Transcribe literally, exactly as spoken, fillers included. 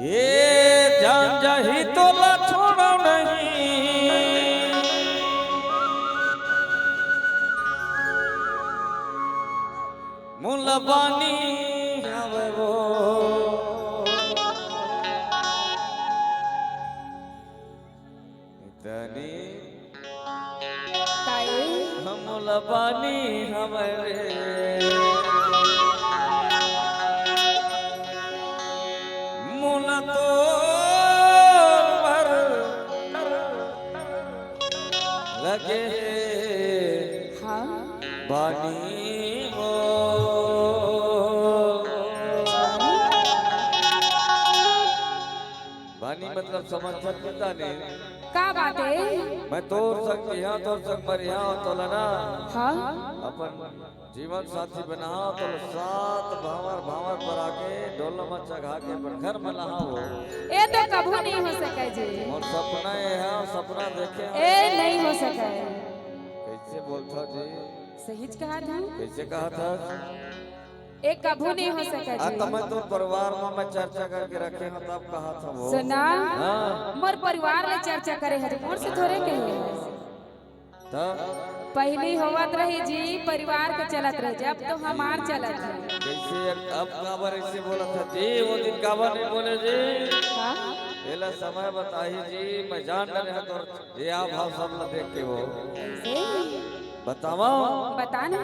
ये जान जाही तोला छोड़ो नहीं, मुला बानी हवे वो। तनी काई? हमला बानी हवे रे, मुला तोर बर लगे हे हाँ। बानी वो। बानी मतलब समझ सकता नहीं। का बात हे? मैं तोर संग जिहां, तोर संग मरिहां, तोला ना हाँ। अपन जीवन साथी बनाहां, तोला सात भांवर भांवर पर आके डोला म चघा के अपन घर म लाहां वो। ए तो कभू नहीं हो सके जी। मोर सपना ये हे, सपना देखे हे। ए नहीं हो सके। कैसे बोलता जी? सहीच कहा था। कैसे कहा था? ए कभू नहीं हो सके आ, जी। त मैं तो परिवार म मैं चर्चा करके रखे हंव, तब कहा था वो। सुना, हाँ। मोर परिवार ले चर्चा करे हरे, मोर से थोरे कहे। त? पहली होवत रही जी, परिवार के चलत रहे, जब तो हमार चलत हे। कैसे अब काबर ऐसे बोला था जी? वो दिन काबर नहीं बोले जी? हाँ? एला समय बताही जी, मैं जान डरे हंव तोर ये आ भाव सब ला देख के वो। कैसे? बतावा। बता ना।